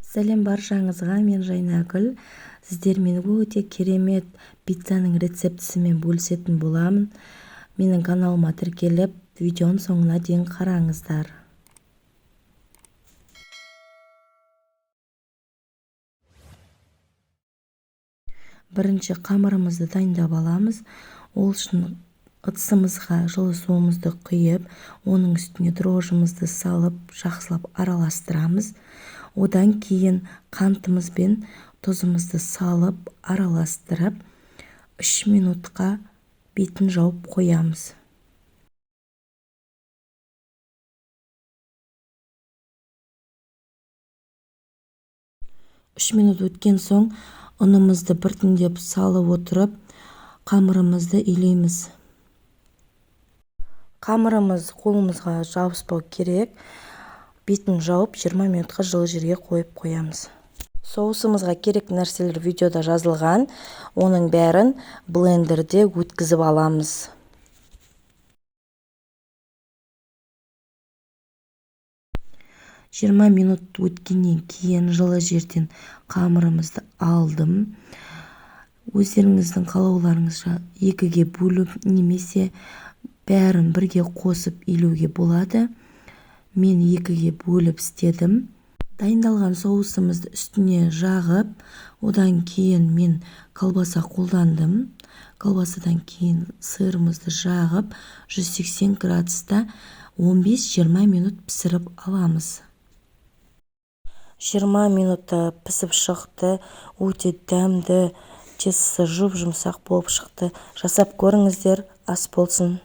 Сәлем баршаңызға, мен Жайнагүл. Сіздермен өте керемет пиццаның рецептісімен бөлісетін боламын. Менің каналыма тіркеліп, видеоның соңына дейін қараңыздар. Бірінші қамырымызды дайындап аламыз. Ол үшін ыдысымызға жылы суымызды құйып, оның үстіне дрожжымызды салып, жақсылап араластырамыз. Одан кейін қантымыз бен тұзымызды салып, араластырып, 3 минутқа бетін жауып қоямыз. 3 минут өткен соң ұнымызды біртіндеп салып отырып, қамырымызды илейміз. Қамырымыз қолымызға жабыспау керек. Бетін жауып, 20 минутқа жылы жерге қойып қоямыз. Соусымызға керек нәрселер видеода жазылған. Оның бәрін блендерде өткізіп аламыз. 20 минут өткеннен кейін жылы жерден қамырымызды алдым. Өздеріңіздің қалауларыңызша екіге бөліп немесе бәрін бірге қосып илеуге болады. Мен екіге бөліп істедім. Дайындалған соусымызды үстіне жағып, одан кейін мен колбаса қолдандым. Колбасадан кейін сырымызды жағып, 180 градуста 15-20 минут пісіріп аламыз. 20 минутта пісіп шықты. Өте дәмді, тестосы жұп-жұмсақ болып шықты. Жасап көріңіздер, ас болсын.